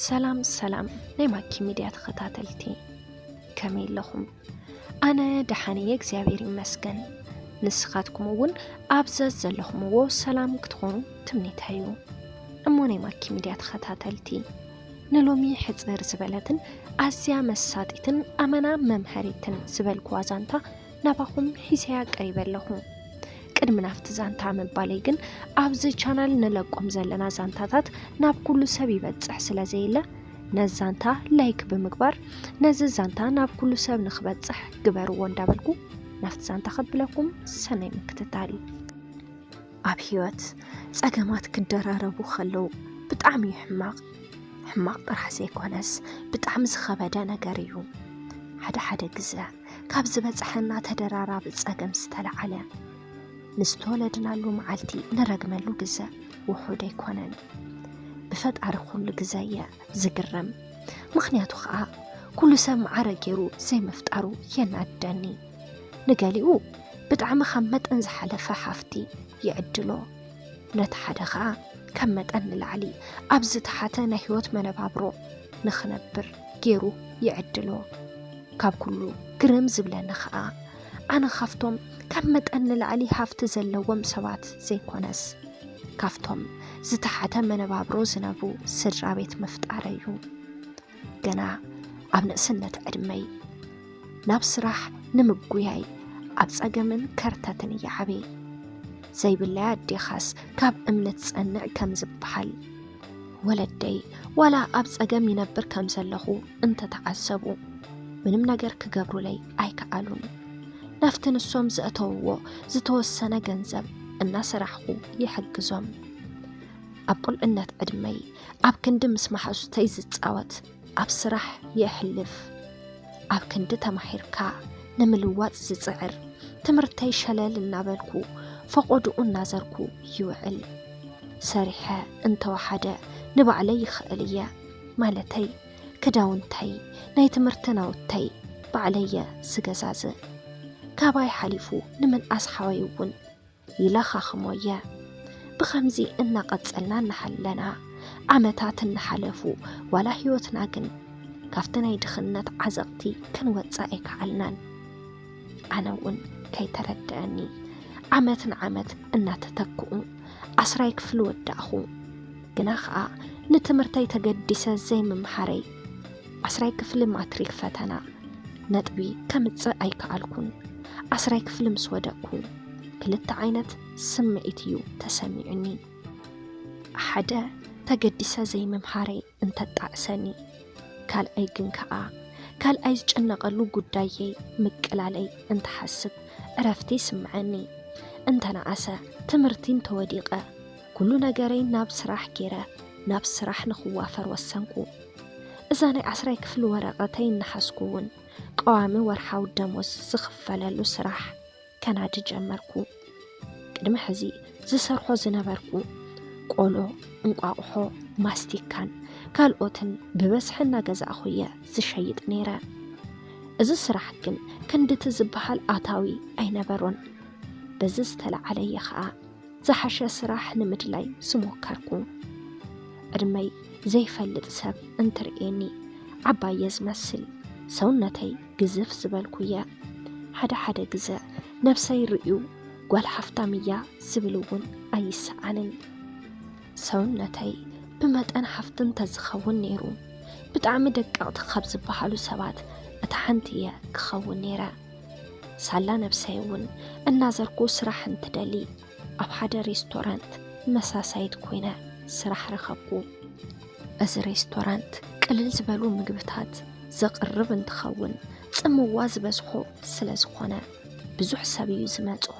ሰላም ሰላም ናይ ማኪ ሚድያ ተኸታተልቲ፣ ከመይ ኣለኹም? ኣነ ደሓን እየ እግዚኣብሔር ይመስገን። ንስኻትኩም እውን ኣብ ዘዘለኹምዎ ሰላም ክትኾኑ ትምኒተይ እዩ። እሞ ናይ ማኪ ሚድያ ተኸታተልቲ፣ ንሎሚ ሕፅር ዝበለትን ኣዝያ መሳጢትን ኣመና መምሀሪትን ዝበልኩዋ ዛንታ ናባኹም ሒዘያ ቀሪበ ኣለኹ። ቅድሚ ናብቲ ዛንታ ምባለይ ግን፣ ኣብዚ ቻናል ንለቆም ዘለና ዛንታታት ናብ ኩሉ ሰብ ይበጽሕ ስለ ዘየለ፣ ነዚ ዛንታ ላይክ ብምግባር ነዚ ዛንታ ናብ ኩሉ ሰብ ንክበጽሕ ግበርዎ እንዳበልኩ፣ ናብቲ ዛንታ ከብለኩም ሰናይ ምክትታል። ኣብ ህይወት ጸገማት ክደራረቡ ከለዉ ብጣዕሚ እዩ ሕማቕ። ሕማቕ ጥራሕ ዘይኮነስ ብጣዕሚ ዝኸበደ ነገር እዩ። ሓደ ሓደ ግዘ ካብ ዝበጽሐና ተደራራቢ ጸገም ዝተለዓለ ንዝተወለድናሉ መዓልቲ ንረግመሉ ግዘ ውሑድ ኣይኮነን። ብፈጣሪ ኩሉ ግዘ እየ ዝግረም። ምኽንያቱ ኸኣ ኩሉ ሰብ ማዕረ ገይሩ ዘይምፍጣሩ የናድደኒ። ንገሊኡ ብጣዕሚ ካብ መጠን ዝሓለፈ ሃፍቲ ይዕድሎ። ነቲ ሓደ ኸኣ ካብ መጠን ንላዕሊ ኣብ ዝተሓተ ናይ ህይወት መነባብሮ ንኽነብር ገይሩ ይዕድሎ። ካብ ኩሉ ግርም ዝብለኒ ኸኣ ኣነ ካብቶም ካብ መጠን ንላዕሊ ሃፍቲ ዘለዎም ሰባት ዘይኮነስ ካብቶም ዝተሓተ መነባብሮ ዝነብሩ ስድራ ቤት ምፍጣረይ እዩ። ገና ኣብ ንእስነት ዕድመይ ናብ ስራሕ ንምጉያይ ኣብ ጸገምን ከርተትን እየ ዓብየ። ዘይብለይ ኣዴኻስ ካብ እምኒ ትጸንዕ ከም ዝበሃል፣ ወለደይ ዋላ ኣብ ጸገም ይነብር ከም ዘለኹ እንተተዓዘቡ፣ ምንም ነገር ክገብሩለይ ኣይከኣሉን። ናብቲ ንሶም ዘእተውዎ ዝተወሰነ ገንዘብ እናሰራሕኹ ይሕግዞም። ኣብ ቁልዕነት ዕድመይ ኣብ ክንዲ ምስ መሓዙተይ ዝጻወት፣ ኣብ ስራሕ የሕልፍ። ኣብ ክንዲ ተማሂርካ ንምልዋጥ ዝጽዕር፣ ትምህርተይ ሸለል እናበልኩ ፈቖድኡ እናዘርኩ ይውዕል። ሰሪሐ እንተወሓደ ንባዕለይ ይኽእል እየ፣ ማለተይ ክዳውንተይ፣ ናይ ትምህርቲ ናውተይ ባዕለይ እየ ዝገዛዝእ። ካባይ ሓሊፉ ንምንኣስ ሓወይ እውን ይለኻኽሞ እየ። ብኸምዚ እናቐጸልና እናሃለና፣ ዓመታት እናሓለፉ፣ ዋላ ህይወትና ግን ካብቲ ናይ ድኽነት ዓዘቕቲ ክንወጽእ ኣይከኣልናን። ኣነ እውን ከይተረድኣኒ፣ ዓመት ንዓመት እናተተክኡ፣ ዓስራይ ክፍሊ ወዳእኹ። ግና ኸኣ ንትምህርተይ ተገዲሰ ዘይምምሃረይ፣ ዓስራይ ክፍሊ ማትሪክ ፈተና ነጥቢ ከምጽእ ኣይከኣልኩን። ዓስራይ ክፍሊ ምስ ወደቅኩ፣ ክልተ ዓይነት ስምዒት እዩ ተሰሚዑኒ። ሓደ፣ ተገዲሰ ዘይምምሃረይ እንተጣዕሰኒ፣ ካልኣይ ግን ከኣ፣ ካልኣይ ዝጭነቐሉ ጉዳየይ ምቅላለይ እንተሓስብ ዕረፍቲ ይስምዐኒ። እንተነኣሰ፣ ትምህርቲ እንተወዲቐ፣ ኩሉ ነገረይ ናብ ስራሕ ገይረ፣ ናብ ስራሕ ንኽዋፈር ወሰንኩ። እዛ ናይ ዓስራይ ክፍሊ ወረቐተይ እናሓዝኩ እውን፣ ቀዋሚ ወርሓዊ ደሞዝ ዝኽፈለሉ ስራሕ ከናዲ ጀመርኩ። ቅድሚ ሕዚ ዝሰርሖ ዝነበርኩ ቆሎ፣ እንቋቑሖ፣ ማስቲካን ካልኦትን ብበዝሒ እናገዛእኹ እየ ዝሸይጥ ነይረ። እዚ ስራሕ ግን ክንድቲ ዝበሃል ኣታዊ ኣይነበሮን። በዚ ዝተለዓለ እየ ኸኣ ዝሓሸ ስራሕ ንምድላይ ዝሞከርኩ። ዕድመይ ዘይፈልጥ ሰብ እንትርእየኒ ዓባይ እየ ዝመስል። ሰውነተይ ግዝፍ ዝበልኩ እየ። ሓደ ሓደ ግዘ ነብሰይ ርእዩ ጓል ሃፍታም እያ ዝብል እውን ኣይሰኣንን። ሰውነተይ ብመጠን ሃፍቲ እንተዝኸውን ነይሩ፣ ብጣዕሚ ደቀቕቲ ካብ ዝበሃሉ ሰባት እታ ሓንቲ እየ ክኸውን ነይረ። ሳላ ነብሰይ እውን እናዘርኩ ስራሕ እንትደሊ፣ ኣብ ሓደ ሬስቶራንት መሳሳይት ኮይነ ስራሕ ረኸብኩ። እዚ ሬስቶራንት ቅልል ዝበሉ ምግብታት ዘቕርብ እንትኸውን፣ ጽምዋ ዝበዝሖ ስለ ዝኾነ፣ ብዙሕ ሰብ እዩ ዝመጽኦ።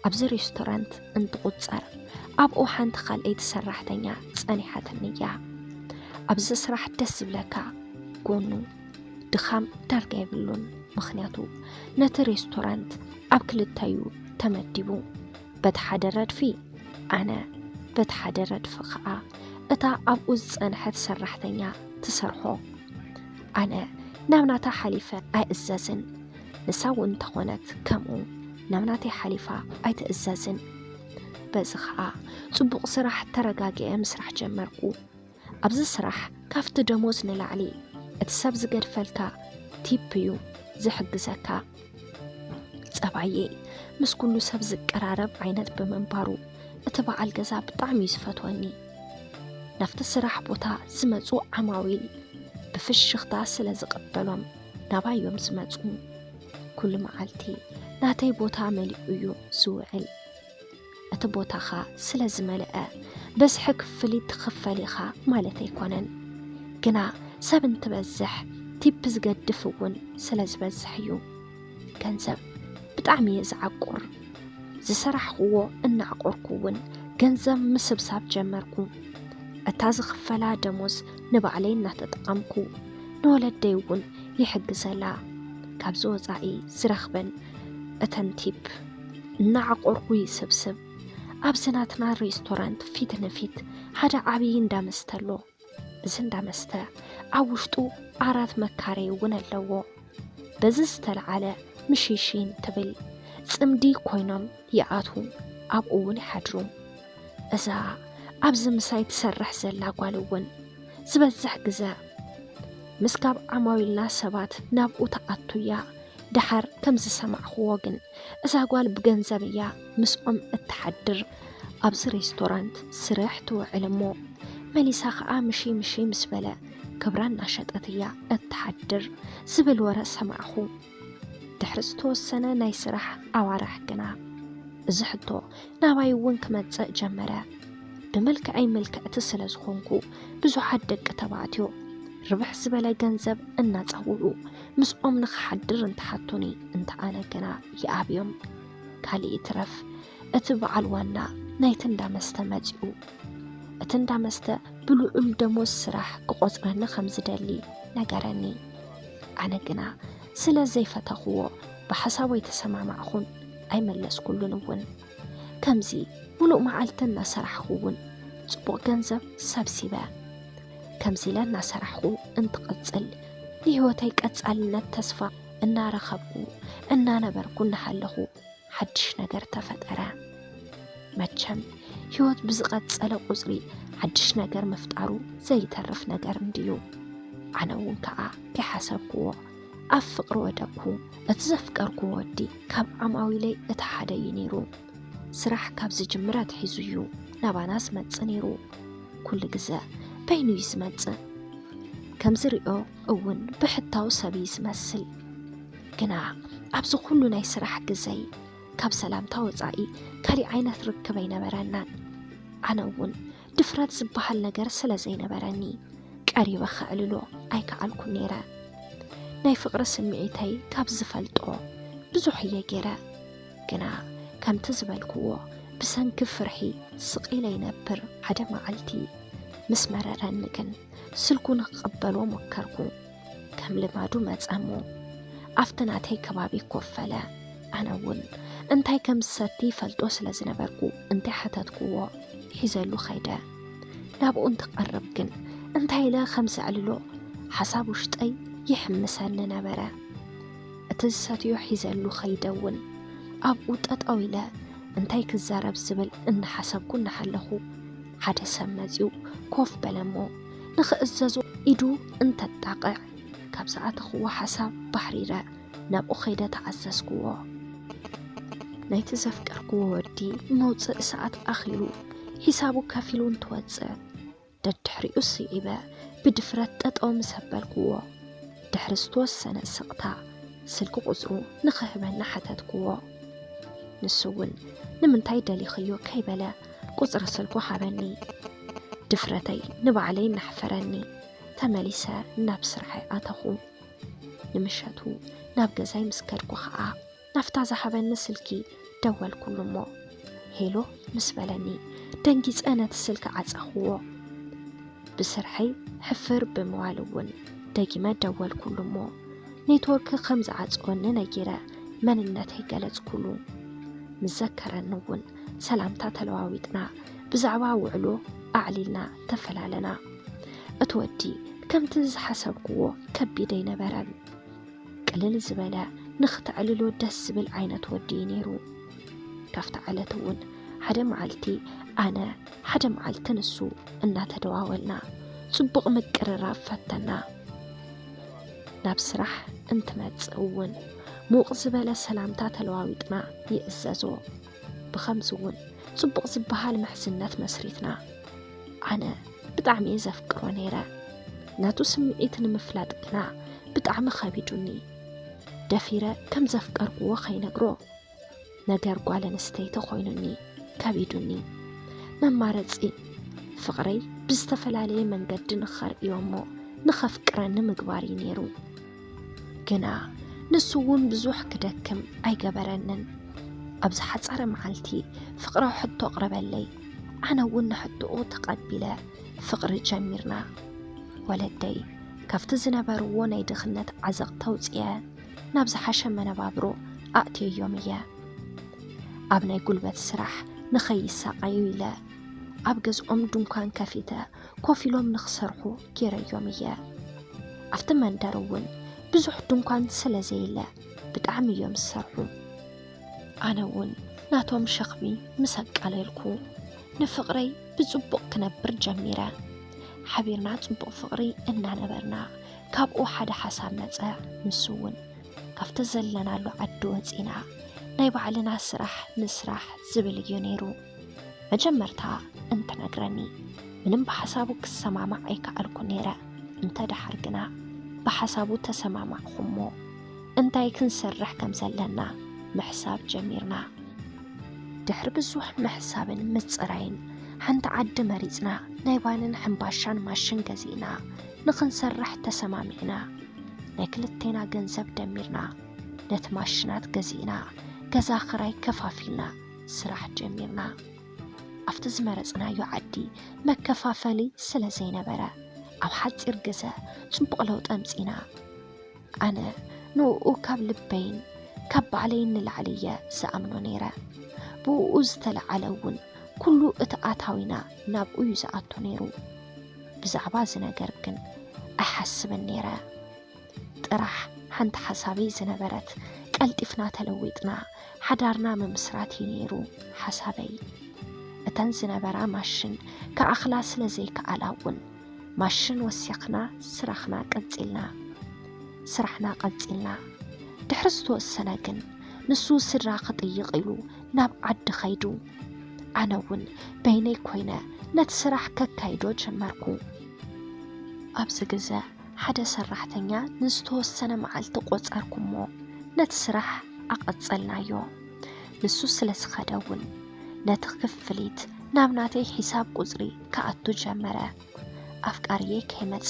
ኣብዚ ሬስቶራንት እንትቑጸር፣ ኣብኡ ሓንቲ ካልኣይቲ ሰራሕተኛ ጸኒሓትኒ እያ። ኣብዚ ስራሕ ደስ ዝብለካ ጎኑ፣ ድኻም ዳርጋ የብሉን። ምኽንያቱ፣ ነቲ ሬስቶራንት ኣብ ክልተ እዩ ተመዲቡ። በቲ ሓደ ረድፊ ኣነ፣ በቲ ሓደ ረድፊ ኸኣ እታ ኣብኡ ዝጸንሐት ሰራሕተኛ ትሰርሖ። ኣነ ናብ ናታ ሓሊፈ ኣይእዘዝን። ንሳ እውን እንተኾነት ከምኡ ናብ ናተይ ሓሊፋ ኣይትእዘዝን። በዚ ኸኣ ጽቡቕ ስራሕ ተረጋጊዐ ምስራሕ ጀመርኩ። ኣብዚ ስራሕ ካብቲ ደሞዝ ንላዕሊ እቲ ሰብ ዝገድፈልካ ቲፕ እዩ ዝሕግዘካ። ጸባየይ ምስ ኩሉ ሰብ ዝቀራረብ ዓይነት ብምንባሩ፣ እቲ በዓል ገዛ ብጣዕሚ እዩ ዝፈትወኒ። ናብቲ ስራሕ ቦታ ዝመጹ ዓማዊል ብፍሽኽታ ስለ ዝቕበሎም፣ ናባይ እዮም ዝመጹ። ኩሉ መዓልቲ ናተይ ቦታ መሊኡ እዩ ዝውዕል። እቲ ቦታኻ ስለ ዝመልአ፣ በዝሒ ክፍሊት ትኽፈል ኢኻ ማለት ኣይኮነን። ግና ሰብ እንትበዝሕ፣ ቲፕ ዝገድፍ እውን ስለ ዝበዝሕ እዩ። ገንዘብ ብጣዕሚ እየ ዝዓቁር። ዝሰራሕኽዎ እናዕቆርኩ እውን፣ ገንዘብ ምስብሳብ ጀመርኩ። እታ ዝኽፈላ ደሞዝ ንባዕለይ እናተጠቐምኩ፣ ንወለደይ እውን ይሕግዘላ። ካብዚ ወጻኢ ዝረኽበን እተን ቲፕ እናዓቆርኩ ይስብስብ። ኣብዚ ናትና ሬስቶራንት ፊት ንፊት ሓደ ዓብዪ እንዳ መስተ ኣሎ። እዚ እንዳ መስተ ኣብ ውሽጡ ኣራት መካረይ እውን ኣለዎ። በዚ ዝተለዓለ ምሽሽን ትብል ጽምዲ ኮይኖም ይኣትዉ፣ ኣብኡ እውን ይሓድሩ። እዛ ኣብዚ ምሳይ ትሰርሕ ዘላ ጓል እውን ዝበዝሕ ግዘ ምስ ካብ ዓማዊልና ሰባት ናብኡ ትኣቱ እያ። ደሓር ከም ዝሰማዕኽዎ ግን፣ እዛ ጓል ብገንዘብ እያ ምስኦም እትሓድር። ኣብዚ ሬስቶራንት ስርሕ ትውዕል እሞ፣ መሊሳ ኸኣ ምሺ ምሺ ምስ በለ ክብራ እናሸጠት እያ እትሓድር ዝብል ወረ ሰማዕኹ። ድሕሪ ዝተወሰነ ናይ ስራሕ ኣዋርሕ ግና፣ እዚ ሕቶ ናባይ እውን ክመጽእ ጀመረ። ብመልክዐይ ምልክዕቲ ስለ ዝኾንኩ፣ ብዙሓት ደቂ ተባዕትዮ ርብሕ ዝበለ ገንዘብ እናጸውዑ ምስኦም ንኽሓድር እንተሓቱኒ፣ እንተ ኣነ ግና ይኣብዮም። ካልእ ይትረፍ፣ እቲ በዓል ዋና ናይቲ እንዳ መስተ መጺኡ፣ እቲ እንዳ መስተ ብልዑል ደሞዝ ስራሕ ክቖጽረኒ ከም ዝደሊ ነገረኒ። ኣነ ግና ስለ ዘይፈተኽዎ፣ ብሓሳቡ ኣይተሰማማዕኹን፣ ኣይመለስኩሉን እውን። ከምዚ ምሉእ መዓልቲ እናሰራሕኹ እውን ጽቡቕ ገንዘብ ሰብሲበ። ከምዚ ኢለ እናሰራሕኹ እንትቕጽል፣ ንህይወተይ ቀጻልነት ተስፋ እናረኸብኩ እናነበርኩ እናሃለኹ፣ ሓድሽ ነገር ተፈጠረ። መቸም ህይወት ብዝቐጸለ ቁጽሪ፣ ሓድሽ ነገር ምፍጣሩ ዘይተርፍ ነገር እንድዩ። ኣነ እውን ከኣ ከይሓሰብክዎ ኣብ ፍቕሪ ወደቅኩ። እቲ ዘፍቀርኩዎ ወዲ ካብ ዓማዊለይ እቲ ሓደ እዩ ነይሩ። ስራሕ ካብ ዝጅምር ኣትሒዙ እዩ ናባና ዝመጽእ ነይሩ። ኩሉ ግዘ በይኑ እዩ ዝመጽእ። ከም ዝሪኦ እውን ብሕታው ሰብ እዩ ዝመስል። ግና ኣብዚ ኩሉ ናይ ስራሕ ግዘይ፣ ካብ ሰላምታ ወጻኢ ካሊእ ዓይነት ርክብ ኣይነበረናን። ኣነ እውን ድፍረት ዝበሃል ነገር ስለ ዘይነበረኒ፣ ቀሪበ ከዕልሎ ኣይከኣልኩን ነይረ። ናይ ፍቕሪ ስምዒተይ ካብ ዝፈልጦ ብዙሕ እየ ገይረ። ግና ከምቲ ዝበልክዎ፣ ብሰንኪ ፍርሒ ስቕ ኢለ ይነብር። ሓደ መዓልቲ ምስ መረረኒ ግን፣ ስልኩ ንክቕበሎ ሞከርኩ። ከም ልማዱ መጸ እሞ፣ ኣብቲ ናተይ ከባቢ ኮፍ በለ። ኣነ እውን እንታይ ከም ዝሰቲ ይፈልጦ ስለ ዝነበርኩ፣ እንታይ ሓተትክዎ፣ ሒዘሉ ኸይደ። ናብኡ እንትቐርብ ግን፣ እንታይ ኢለ ከም ዘዕልሎ ሓሳብ ውሽጠይ ይሕምሰኒ ነበረ። እቲ ዝሰትዮ ሒዘሉ ኸይደ እውን፣ ኣብኡ ጠጠው ኢለ እንታይ ክዛረብ ዝብል እናሓሰብኩ እናሃለኹ፣ ሓደ ሰብ መጺኡ ኮፍ በለ እሞ፣ ንኽእዘዞ ኢዱ እንተጣቕዕ፣ ካብ ዝኣተኽዎ ሓሳብ ባሕሪረ ናብኡ ኸይደ ተኣዘዝክዎ። ናይቲ ዘፍቀርክዎ ወዲ መውጽኢ ሰዓት ኣኺሉ፣ ሒሳቡ ከፊሉ እንትወጽእ፣ ደድሕሪኡ ስዒበ ብድፍረት ጠጠው ምስ ኣበልክዎ፣ ድሕሪ ዝተወሰነ ስቕታ ስልኪ ቁጽሩ ንኽህበኒ ሓተትክዎ። ንሱ እውን ንምንታይ ደሊኽዮ ከይበለ ቁጽሪ ስልኩ ሃበኒ። ድፍረተይ ንባዕለይ እናሕፈረኒ፣ ተመሊሰ ናብ ስርሐይ ኣተኹ። ንምሸቱ ናብ ገዛይ ምስ ከድኩ ኸኣ፣ ናብታ ዝሃበኒ ስልኪ ደወልኩሉ እሞ፣ ሄሎ ምስ በለኒ፣ ደንጊጸ ነቲ ስልኪ ዓጸኽዎ። ብስርሐይ ሕፍር ብምባል እውን ደጊመ ደወልኩሉ እሞ፣ ኔትወርክ ከም ዝዓጸወኒ ነጊረ መንነተይ ገለጽኩሉ። ምስ ዘከረኒ እውን ሰላምታ ተለዋዊጥና፣ ብዛዕባ ውዕሎ ኣዕሊልና ተፈላለና። እቲ ወዲ ከምቲ ዝሓሰብክዎ ከቢድ ኣይነበረን። ቅልል ዝበለ፣ ንኽተዕልሎ ደስ ዝብል ዓይነት ወዲ እዩ ነይሩ። ካብታ ዕለት እውን ሓደ መዓልቲ ኣነ፣ ሓደ መዓልቲ ንሱ እናተደዋወልና፣ ጽቡቕ ምቅርራብ ፈተና። ናብ ስራሕ እንትመጽእ እውን ምውቕ ዝበለ ሰላምታ ተለዋዊጥና ይእዘዞ። ብኸምዚ እውን ጽቡቕ ዝበሃል ምሕዝነት መስሪትና። ኣነ ብጣዕሚ እየ ዘፍቅሮ ነይረ። ናቱ ስምዒት ንምፍላጥ ግና ብጣዕሚ ከቢዱኒ። ደፊረ ከም ዘፍቀርኩዎ ከይነግሮ ነገር ጓል ኣንስተይቲ ኮይኑኒ ከቢዱኒ። መማረጺ ፍቕረይ ብዝተፈላለየ መንገዲ ንኸርእዮ እሞ ንኸፍቅረኒ ምግባር እዩ ነይሩ። ግና ንሱ እውን ብዙሕ ክደክም ኣይገበረንን። ኣብ ዝሓጸረ መዓልቲ ፍቕራዊ ሕቶ ኣቕረበለይ። ኣነ እውን ንሕቶኡ ተቐቢለ ፍቕሪ ጀሚርና። ወለደይ ካብቲ ዝነበርዎ ናይ ድኽነት ዓዘቕቲ ኣውጽኤ ናብ ዝሓሸ መነባብሮ ኣእትየዮም እየ። ኣብ ናይ ጉልበት ስራሕ ንኸይሳቐዩ ኢለ ኣብ ገዝኦም ድንኳን ከፊተ ኮፍ ኢሎም ንኽሰርሑ ገይረዮም እየ። ኣብቲ መንደር እውን ብዙሕ ድንኳን ስለ ዘየለ ብጣዕሚ እዮም ዝሰርሑ። ኣነ እውን ናቶም ሸኽሚ ምስ ኣቃለልኩ ንፍቕረይ ብጽቡቕ ክነብር ጀሚረ። ሓቢርና ጽቡቕ ፍቕሪ እናነበርና ካብኡ ሓደ ሓሳብ መጸ። ንሱ እውን ካብቲ ዘለናሉ ዓዲ ወጺና ናይ ባዕልና ስራሕ ንስራሕ ዝብል እዩ ነይሩ። መጀመርታ እንትነግረኒ ምንም ብሓሳቡ ክሰማማዕ ኣይከኣልኩ ነይረ። እንተ ደሓር ግና ብሓሳቡ ተሰማማዕኹ እሞ እንታይ ክንሰርሕ ከም ዘለና ምሕሳብ ጀሚርና። ድሕሪ ብዙሕ ምሕሳብን ምጽራይን ሓንቲ ዓዲ መሪጽና ናይ ባንን ሕምባሻን ማሽን ገዚእና ንኽንሰርሕ ተሰማሚዕና። ናይ ክልቴና ገንዘብ ደሚርና ነቲ ማሽናት ገዚእና ገዛ ክራይ ከፋፊልና ስራሕ ጀሚርና። ኣብቲ ዝመረጽናዮ ዓዲ መከፋፈሊ ስለ ዘይነበረ ኣብ ሓጺር ግዘ ጽቡቕ ለውጢ ኣምጺና። ኣነ ንኡ ካብ ልበይን ካብ ባዕለይን ንላዕሊ እየ ዝኣምኖ ነይረ። ብኡ ዝተለዓለ እውን ኩሉ እቲ ኣታዊና ናብኡ እዩ ዝኣቱ ነይሩ። ብዛዕባ እዚ ነገር ግን ኣይሓስብን ነይረ። ጥራሕ ሓንቲ ሓሳበይ ዝነበረት ቀልጢፍና ተለዊጥና ሓዳርና ምምስራት እዩ ነይሩ ሓሳበይ። እተን ዝነበራ ማሽን ክኣኽላ ስለ ዘይከኣላ እውን ማሽን ወሲኽና ስራሕና ቀጺልና ስራሕና ቀጺልና። ድሕሪ ዝተወሰነ ግን ንሱ ስድራ ክጥይቕ ኢሉ ናብ ዓዲ ኸይዱ። ኣነ እውን በይነይ ኮይነ ነቲ ስራሕ ከካይዶ ጀመርኩ። ኣብዚ ግዘ ሓደ ሰራሕተኛ ንዝተወሰነ መዓልቲ ቆጸርኩ እሞ ነቲ ስራሕ ኣቐጸልናዮ። ንሱ ስለ ዝኸደ እውን ነቲ ክፍሊት ናብ ናተይ ሒሳብ ቁጽሪ ክኣቱ ጀመረ። ኣፍቃሪየይ ከይመጸ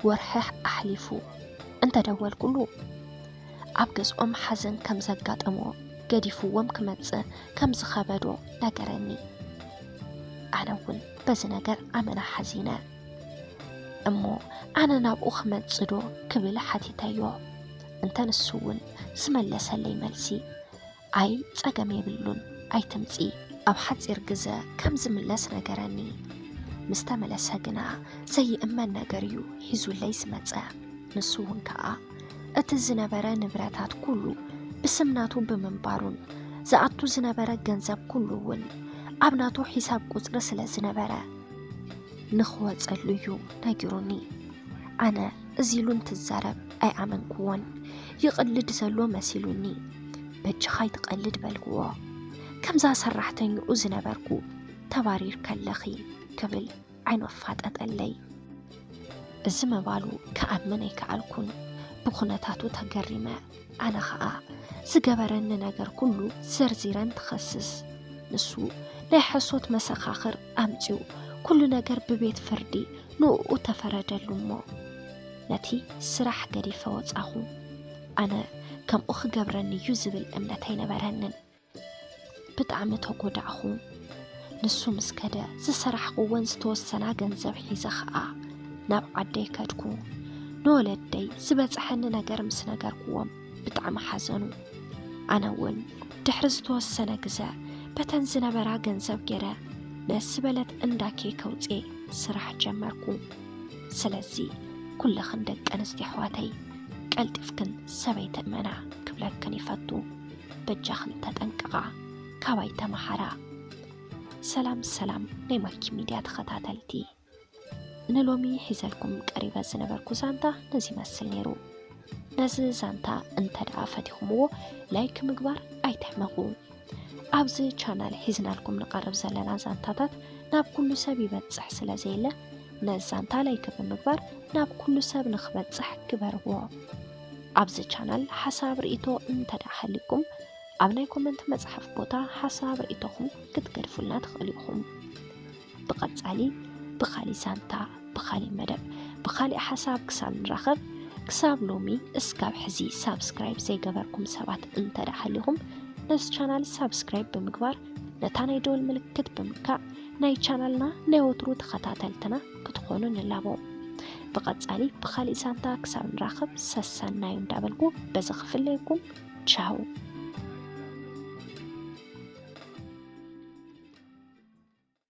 ወርሒ ኣሕሊፉ። እንተደወልኩሉ ኣብ ገዝኦም ሓዘን ከም ዘጋጠሞ ገዲፍዎም ክመጽእ ከም ዝኸበዶ ነገረኒ። ኣነ እውን በዚ ነገር ኣመና ሓዚነ። እሞ ኣነ ናብኡ ክመጽእ ዶ ክብል ሓቲተዮ። እንተ ንሱ እውን ዝመለሰለይ መልሲ ኣይ ጸገም የብሉን ኣይትምጺ። ኣብ ሓጺር ግዘ ከም ዝምለስ ነገረኒ። ምስ ተመለሰ ግና ዘይእመን ነገር እዩ ሒዙለይ ዝመጸ። ንሱ እውን ከኣ እቲ ዝነበረ ንብረታት ኩሉ ብስም ናቱ ብምንባሩን ዝኣቱ ዝነበረ ገንዘብ ኩሉ እውን ኣብ ናቱ ሒሳብ ቁጽሪ ስለ ዝነበረ ንኽወጸሉ እዩ ነጊሩኒ። ኣነ እዚ ኢሉ እንትዛረብ ኣይኣመንኩዎን። ይቕልድ ዘሎ መሲሉኒ። በጃኻ ኣይትቐልድ በልክዎ። ከምዛ ሰራሕተኛኡ ዝነበርኩ ተባሪር ከለኺ ክብል ዓይኑ ኣፋጠጠለይ። እዚ ምባሉ ክኣምን ኣይከኣልኩን። ብኹነታቱ ተገሪመ። ኣነ ኸኣ ዝገበረኒ ነገር ኩሉ ዘርዚረ እንትኸስስ ንሱ ናይ ሓሶት መሰኻኽር ኣምጺኡ ኩሉ ነገር ብቤት ፍርዲ ንኡ ተፈረደሉ እሞ ነቲ ስራሕ ገዲፈ ወጻኹ። ኣነ ከምኡ ክገብረኒ እዩ ዝብል እምነት ኣይነበረንን። ብጣዕሚ ተጎዳእኹ። ንሱ ምስ ከደ ዝሰራሕክወን ዝተወሰና ገንዘብ ሒዘ ኸኣ ናብ ዓደይ ከድኩ። ንወለደይ ዝበጽሐኒ ነገር ምስ ነገርክዎም ብጣዕሚ ሓዘኑ። ኣነ እውን ድሕሪ ዝተወሰነ ግዘ በተን ዝነበራ ገንዘብ ገይረ ነስ ዝበለት እንዳ ኬክ ኣውፅኤ ስራሕ ጀመርኩ። ስለዚ ኩለኽን ደቂ ኣንስትዮ ኣሕዋተይ ቀልጢፍክን ሰበይቲ እመና ክብለክን ይፈቱ። በጃኽን ተጠንቀቓ፣ ካባይ ተመሃራ። ሰላም ሰላም ናይ ማኪ ሚድያ ተኸታተልቲ። ንሎሚ ሒዘልኩም ቀሪበ ዝነበርኩ ዛንታ ነዚ ይመስል ነይሩ። ነዚ ዛንታ እንተ ደኣ ፈቲኹምዎ፣ ላይክ ምግባር ኣይትሕመቑ። ኣብዚ ቻናል ሒዝናልኩም ንቐርብ ዘለና ዛንታታት ናብ ኩሉ ሰብ ይበጽሕ ስለ ዘየለ፣ ነዚ ዛንታ ላይክ ብምግባር ናብ ኩሉ ሰብ ንኽበጽሕ ግበርዎ። ኣብዚ ቻናል ሓሳብ ርእይቶ እንተ ደኣ ሃልዩኩም፣ ኣብ ናይ ኮመንት መጽሓፍ ቦታ ሓሳብ ርእይቶኹም ክትገድፉልና ትኽእሉ ኢኹም። ብቐጻሊ ብኻሊእ ዛንታ፣ ብኻሊእ መደብ፣ ብኻሊእ ሓሳብ ክሳብ ንራኸብ፣ ክሳብ ሎሚ እስካብ ሕዚ ሳብስክራይብ ዘይገበርኩም ሰባት እንተ ደኣ ሃሊኹም፣ ነዚ ቻናል ሳብስክራይብ ብምግባር፣ ነታ ናይ ደወል ምልክት ብምንካእ፣ ናይ ቻናልና ናይ ወትሩ ተኸታተልትና ክትኾኑ ንላቦ። ብቐጻሊ ብኻሊእ ዛንታ ክሳብ ንራኸብ፣ ሰሰናዩ እንዳበልኩ በዚ ክፍለየኩም። ቻው።